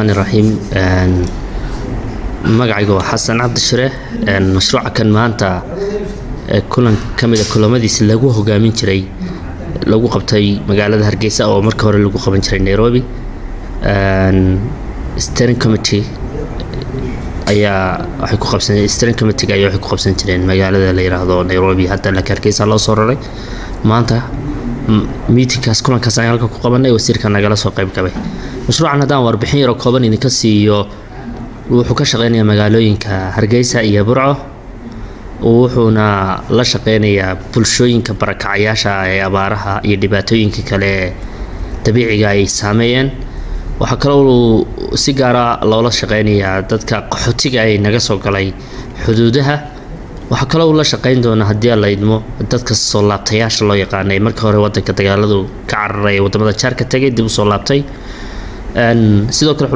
Raxiim. Magacayga waa Xasan Cabdishire. Mashruuca kan maanta kulan ka mid a kulamadiisa lagu hogaamin jiray lagu qabtay magaalada Hargeysa, oo marka hore lagu qaban jiray Nairobi. Steering committee ayaa waxay ku qabsan, steering committee ayaa waxay ku qabsan jireen magaalada la yiraahdo Nairobi. Hadda laakiin Hargeysa loo soo raray. Maanta meetingkaas, kulankaas ayaan halkan ku qabanay. Wasiirka nagala soo qayb galay. Mashruucan haddaan warbixin yaroo kooban idinka siiyo, wuxuu ka shaqeynayaa magaalooyinka Hargeysa iyo Burco, wuxuuna la shaqeynayaa bulshooyinka barakacayaasha ee abaaraha iyo dhibaatooyinka kale dabiiciga ay saameeyeen. Waxaa kaloo si gaara loola shaqeynayaa dadka qaxootiga ay naga soo galay xuduudaha. Waxaa kaloo la shaqeyn doonaa, haddii la idmo, dadka soo laabtayaasha loo yaqaanay, markii hore wadanka dagaaladu ka cararay, wadamada jaarka tagay, dib usoo laabtay. Sidoo kale.